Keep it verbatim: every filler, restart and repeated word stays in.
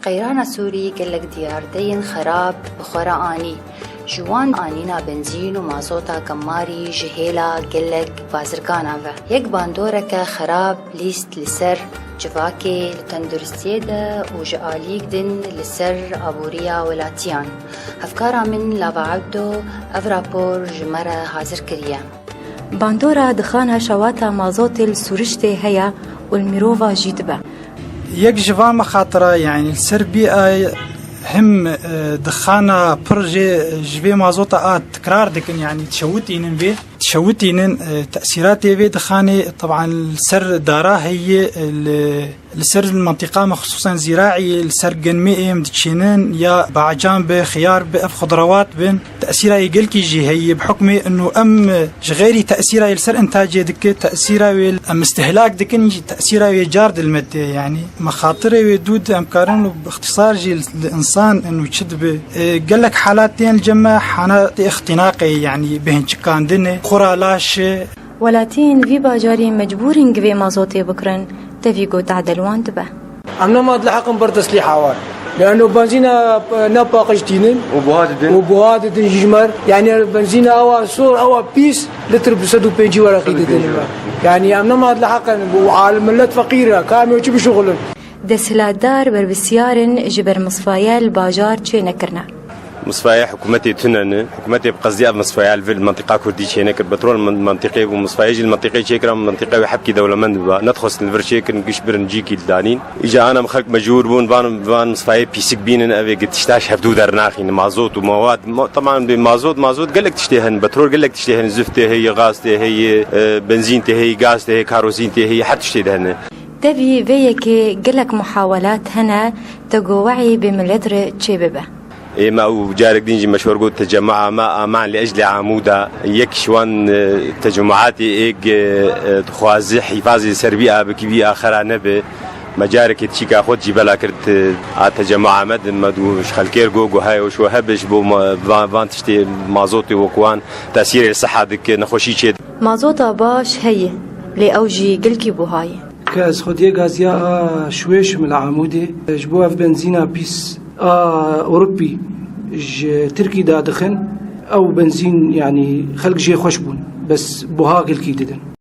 Qeyrana Sûrî gelek diyardeyên xerab bi xwe re anî. Ji wan anîna benzîn û mazota kemarî ji hêla gelek bazirganan ve yek bandoreke xerab lîst li ser civakê li tenduristiyê de û ji aliyek din li ser aboriya welatiyan. Hevkara min Lava Ebdo ev rapor ji me re hazir kiriye. Bandora dixana şewata mazotê li sûriştê heye û li mirova jî dibe. Yek ji van mexatira, yanî li ser bîya him, e, dixana pir jê ji vê mazota a tikrar dikin, yanî dişewitînin vê, dişewitînin, e, tesîratê vê dixanê, teban li ser dara heye, e, li Li ser mentiqa me xisûsen zîraî, li ser genmê êm diçînin ya bacan be, xiyar be, ev xudrawat bin, tesîra wê gelkî jî heye. Bi hukmê inu em ji xeyrî tesîra wê li ser intacê dike, tesîra wê em istihlak dikin, jî tesîra wê car dilmet tê. Yanî mexatirê wê dû di em karin û bi ixtisar jî li, li insan inu çi dibe. E, gelek halat tên li cem me, halatê ixtînaqê, yanî bêhnçikandinê, xura laş e. Welatiyên vî bajarî mecbûr in givê mazotê bikirin, tevî ku tadel wan dibe. Em nema dileheqin ber teslîha wan. Lano benzîna, e, ne paqij tînin. Û buha didin. Û buha didin jî ji me. Yanî benzîna ewa sor, ewa pîs, litr bi sed û pêncî weraqî didin me. Yanî em nema dileheqin, û al millet feqîr e, ka em ê çi bişuxulin? Desthilatdar berbisyar in ji ber misfaye li bajar çênekirine. Misfayê hikûmetê tune ne. Hikûmetê bi qesdî ev misfaya li vir li mentiqa kurdî çênekir. Petrol min-, mentiqê bû, misfayê jî li mentiqê çêkira, mentiqê wê hebkî dewlemend biba. Nedixwestin li vir çêkirin, giş birin cîkî li danîn. Îca ana xelk mecbûr bûn, van, van misfayê pîsik bînin, ev ê gi tişta ji hevdû dernaxînin. Mazot û mewad, mo-, teman bê mazot, mazot gelek tiştê hene, petrol gelek tiştê hene, züf tê heye, gaz tê heye, e, benzîn tê heye, gaz tê heye, karozîn tê heye, her tiştê de hene. Tevî vê yekê gelek muhawelat hene, te ku wehî bi milet re çêbibe. Ê me û carek din jî me ji we re got, tecemua me Aman li Eclê Amûda, yek ji wan, e, tecemaatê ê, e, e, dixwaze hîfazê ser vî a bikî, vî a xera nebe. Me carekê çîka xwe jî bela kir, e, a tecemua me di me dû ji xelkê re got, got, hey, û şo hebe ji bo me, van, van tiştê mazotê wek wan tesîrê li siha dike, nexweşî çê. Mazota baş heye, lê ew jî gelkî buha ye. Ke ez xwediyê gaziya a şwêşim li Amûdê, ji bo ev benzîna pîs a Ewropî ji Tirkî dadixin, ew benzîn, yanî xelk jê xweş bûn, bes buha gelkî didin.